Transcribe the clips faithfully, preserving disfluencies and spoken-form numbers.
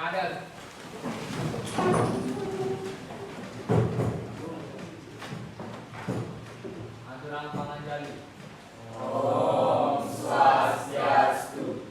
Ada. Aturan panganjali. Om Swastiastu.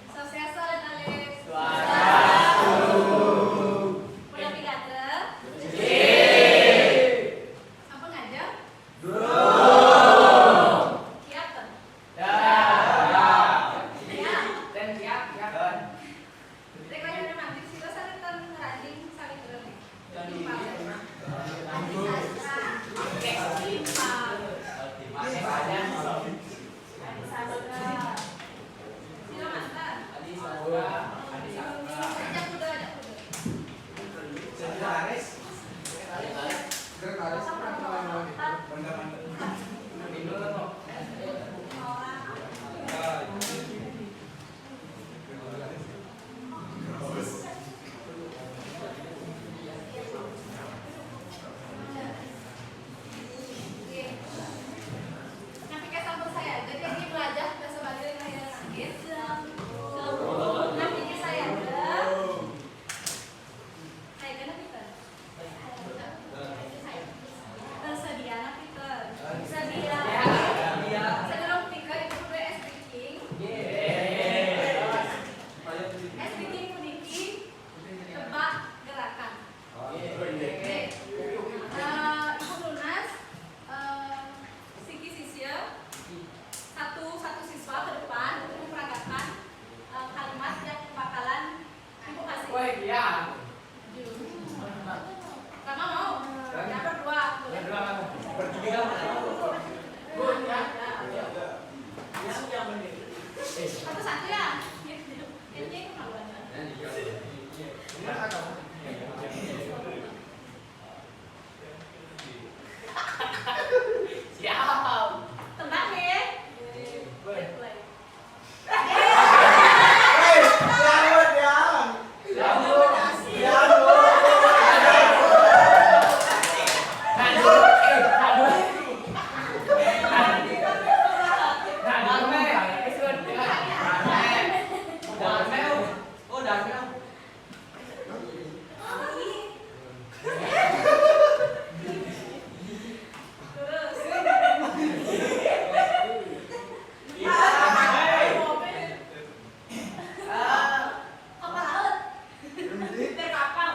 Swastiastu, alit-alit. Swastiastu. Punapi gatra? Becik. Sampun ngajeng? Durung. Kiat, ten? Kiat. Ten kiat, kiat, ten. Rék layar mati, sira sané ten ngrajing sawitra. Adi sastra. Adi sastra. Sira manten. Adi sastra. Adi sastra. Ajak kuda, ajak kuda. Napi ka sampun sayaga, jadi belajar bahasa Bali ring rahina nangkin. Napi ka sayaga. Sayaga napi ka? Tersedia napi ka? Tersedia. Sadurung punika, Ibu duwé ice breaking. Ice breaking puniki tebak gerakan. Oke. Eh, Ibu nunas, eh, siki sisya, satu, satu siswa ke depan untuk memperagakan, eh, kalimat yang bakalan Ibu kasih. Wah, iya. Sama mau? Yang berdua. Berdua. Bertiga. Good, ya. Yang, yang benar. Satu-satu ya. Ini kemaluan. Ini agak. Siap. Tenang ya. Mulai. Kapal laut. Dari kapal.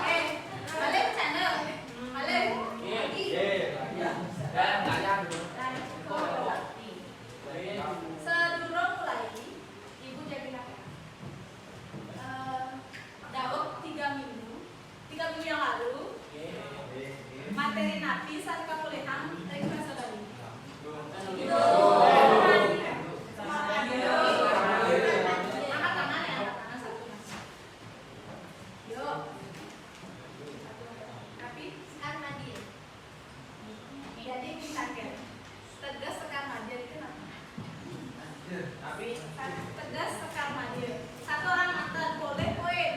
Eh, balik channel. Balik. Lagi. Sadurung mulai, Ibu jagi napi? Eh, daweg tiga minggu. Tiga minggu yang lalu, materi napi sané kapolihang ring basa Bali? Aduh. Angkat tangan ya, angkat tangan satu. Yuk. Napi? Sekar madya. Jadi, pintaken. Teges sekar madya itu napi? Napi? Teges sekar madya. Satu orang manten, boleh poin.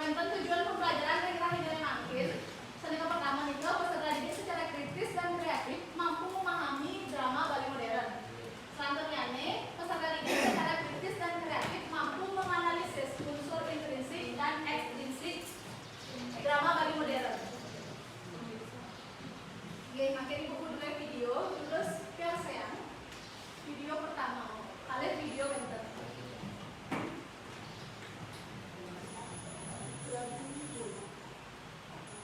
Wénten tujuan pembelajaran ring rahinané mangkin. Sané kapertama nika, peserta didik secara kritis dan kreatif mampu memahami drama Bali modern. Salanturnyané, peserta didik secara kritis dan kreatif mampu menganalisis unsur intrinsik dan ekstrinsik drama Bali modern. Nggih, mangkin Ibu duwé video, terus piarsayang video pertama. Kalih video wénten. Prabu Bulak,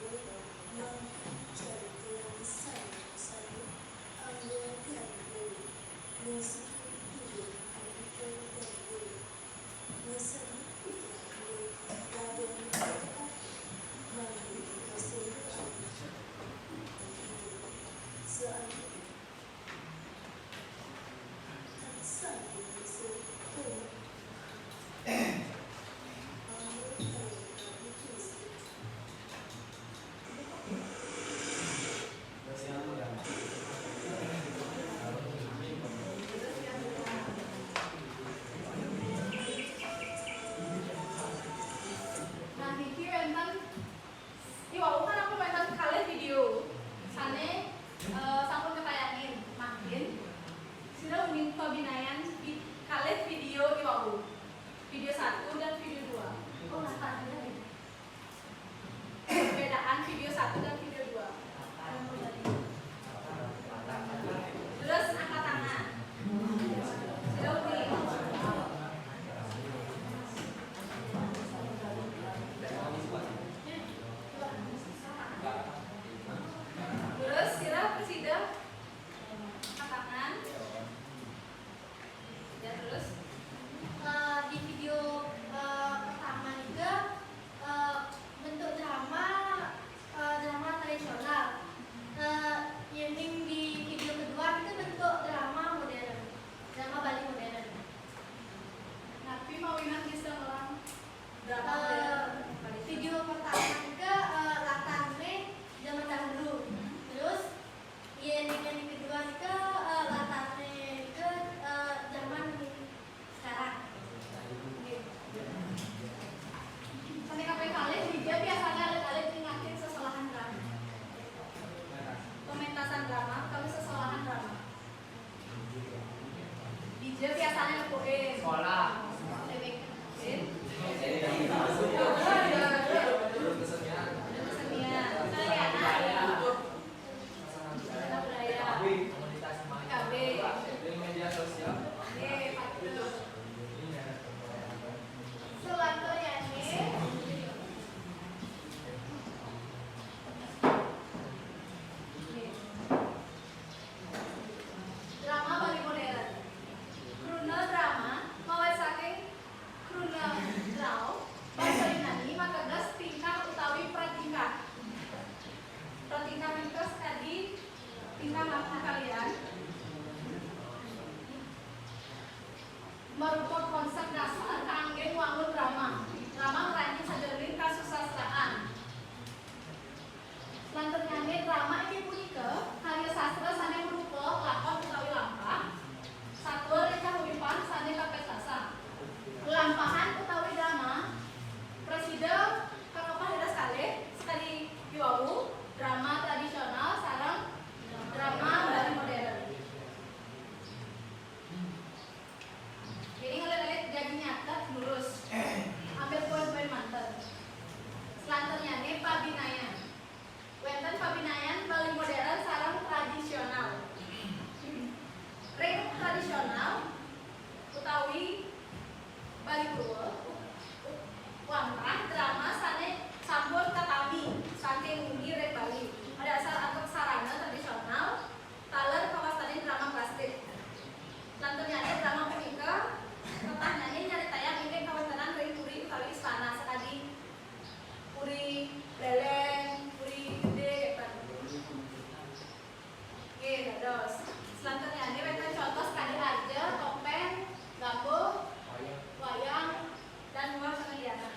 Bulak, mangkin carita sané sané angga tiang Bulak, ning siki Bulak, andika tiang Bulak. Ngesan putra Bulak, Radén Bulak, mangkin kasih sané Nah, niki wénten, iwau kan ampun wénten kalih video sané, eh, sampun katayangin. Mangkin sira uning pabinayan di kalih video iwau. Video satu dan video dua. Oh, nah, tadi. Perbedaan video satu dan video dua. Terus angkat tangan. Sudah uning. Terus sira prasida angkat tangan. Ya, terus? Eh, di video, eh, pertama juga, eh, bentuk drama, eh, drama tradisional. Eh, yéning di video kedua itu bentuk drama modern, drama Bali modern. Napi mawinan bisa ngelah drama modern? Eh, video pertama juga, eh, latarnya zaman dahulu. Terus, yén yang kedua nika, eh, latarnya nika, eh, zaman sekarang. Nggih. Sané kaping kalih, dija biasané alit-alit ningakin sesolahan drama. Pementasan drama, utawi sesolahan drama. Dija biasané nepukin. Sekolah. Nggih. Kesenian. Kesenian. Kesenian. Komunitas main. K B. Di media sosial. Nggih, patut. Selanjutnya nih. Drama Bali modern. Kruna drama mawit saking kruna drao, basa Yunani mateges tingkah utawi pratingkah. Pratingkah nika sakadi tingkah laku kalian marupa konsep dasar kanggé ngwangun drama. Drama ngranjing sajeroning kasusastraan. Salanturnyané drama inggih punika karya sastra sané marupa lakon utawi lampah, satua ring kahuripan sané kapentasang. Lelampahan utawi drama prasida kakepah dados kalih, sakadi iwau, drama tradisional sareng drama Bali modern. Jadi, ngelit-ngelit jadi nyatet, lurus. Ambil poin-poin manten. Salanturnyané pabinayan. Wénten pabinayan Bali modern sareng tradisional. Ring tradisional utawi Bali Purwa, wantah drama sané sampun katami saking wengi ring Bali. Adasar antuk sarana tradisional, taler kawastanin drama klasik. Salanturnyané drama punika, ketahnyané nyaritayang indik kawéntenan ring puri utawi istana, sakadi puri léléng, puri gedé, kénten. Nggih, dados. Salanturnyané wénten contoh sakadi arja, topéng, gambuh, wayang, lan muah pangandianan.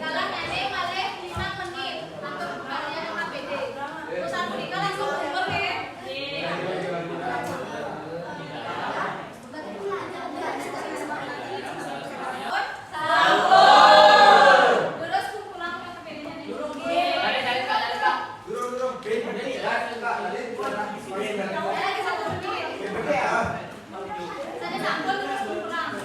Galahné malih limang menit. Antuk bukaannya H P D. Urusan punika langsung mundur, nggih. Sampun. Terus kumpulan H P D-nya nih. Nggih. Lagi satu menit. Sané sampun terus pulang.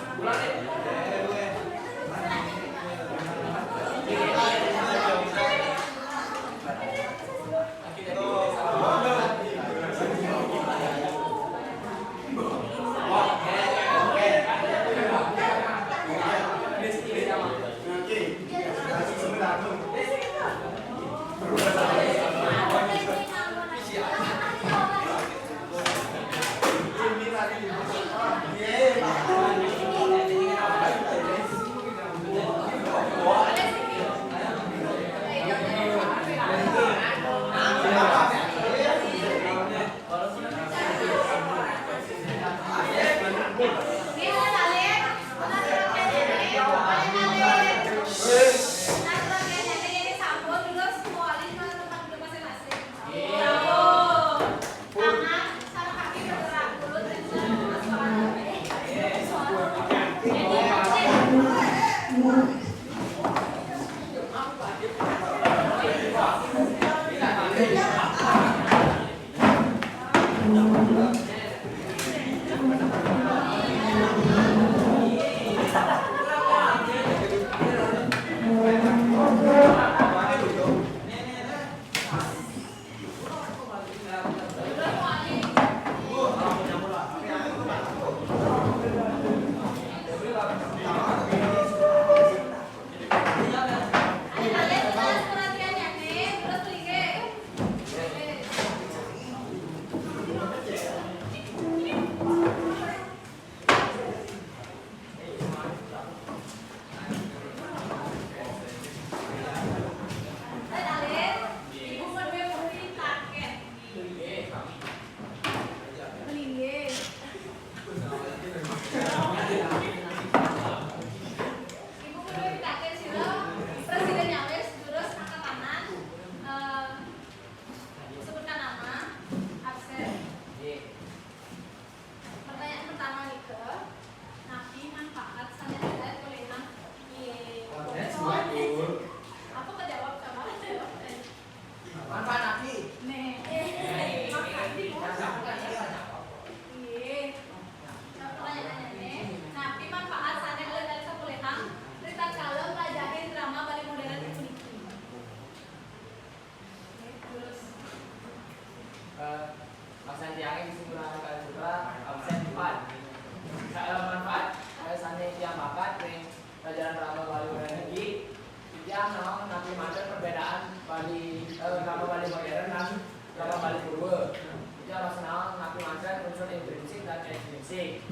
Naon napi manten perbedaan Bali, eh, drama Bali modern dan drama Bali purwa? Itu harus naon napi manten unsur intrinsik dan ekstrinsik?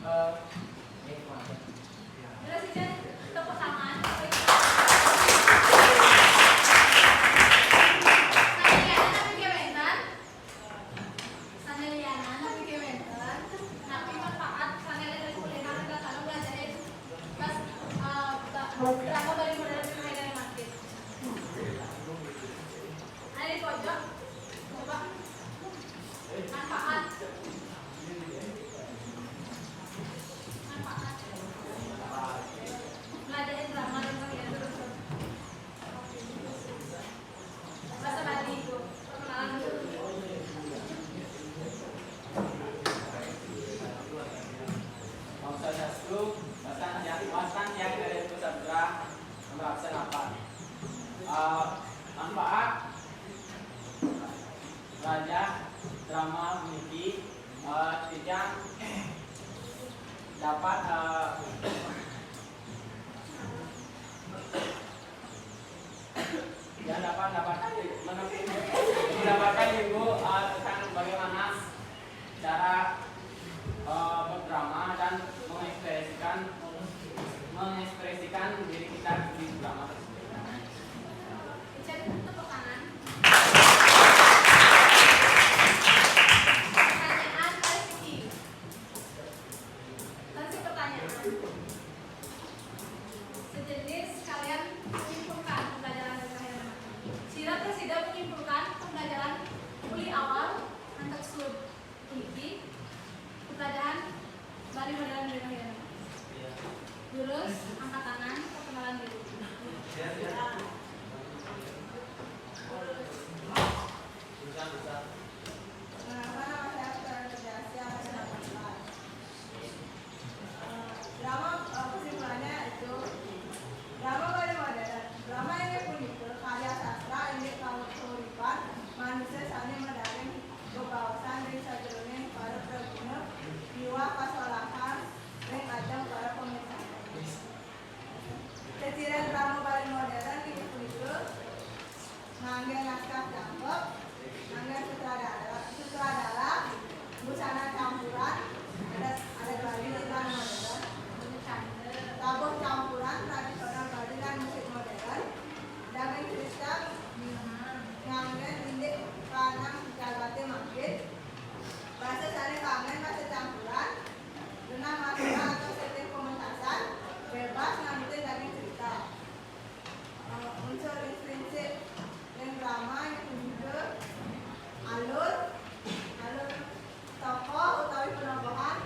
Eh, ini manten. Terus, Ijen, tepuk tangan. Saneliana napi gé wénten? Saneliana napi gé wénten? Napi manfaat sané dari kuliah kita kalau belajar pas, eh, ba-, drama Bali modern dari makin. Ada di pojok. Coba. Manfaat. Manfaat. Belajar drama dan kegiatan. Bahasa Bali. Perkenalan dulu. Om Swastiastu, wastan ya, wastan ya, dari Pusat Putra, nomor absen delapan. Eh, manfaat belajar drama puniki, eh, titiang dapat, eh, ya, dapat, dapatkan, mendapatkan ilmu, eh, tentang bagaimana cara, eh, berdrama dan mengekspresikan, mengekspresikan diri kita di drama tersebut. Ijen, tepuk tangan. Pertanyaan dari Siti. Lanjut pertanyaan. Sejenis kalian menyimpulkan pembelajaran dari saya. Sira presida menyimpulkan pembelajaran mulai awal ngantek suud puniki, pembelajaran Bali modern dari saya. Terus angkat tangan, perkenalan diri. Terus. Perkenalkan, nama saya Putrananda Jaya, saya masih delapan belas. Eh, drama, eh, kesimpulannya itu, drama Bali modern. Drama inggih punika karya sastra indik kauripan manusia sané madaging bebaosan ring sajeroning para praguna miwah kasolahan ring ajeng para pamirsani. Ceciren drama Bali modern inggih punika, nganggé naskah jangkep, nganggé sutradara, sutradara, busana campuran, adat, adat Bali lan modern, tabuh campuran tradisional Bali lan musik modern, daging crita nganggé indik kanang jagaté mangkin, basa sané kanggén basa campuran, genah masalah atau setting pementasan, bebas nganutin daging crita. Eh, unsur intrinsik ring drama inggih punika alur, alur tokoh utawi penokohan,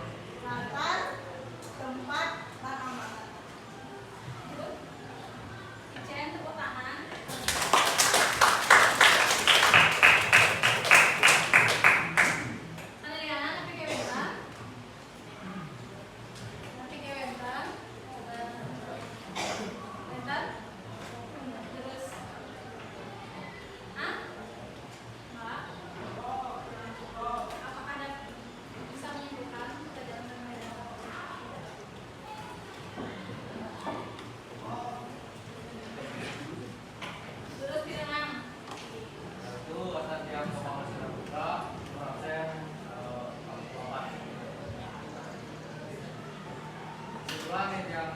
latar, tempat, lan amalan. Ijen, tepuk tangan. Saneliana napi gé wénten? Napi gé wénten? Wénten? Terus? Hah? Mbak? Apakah ada bisa menyimpulkan pelajaran dari Terus pirengang. Itu atas yang kepala sudah buka, absen, eh, Bapak. Kebetulan yang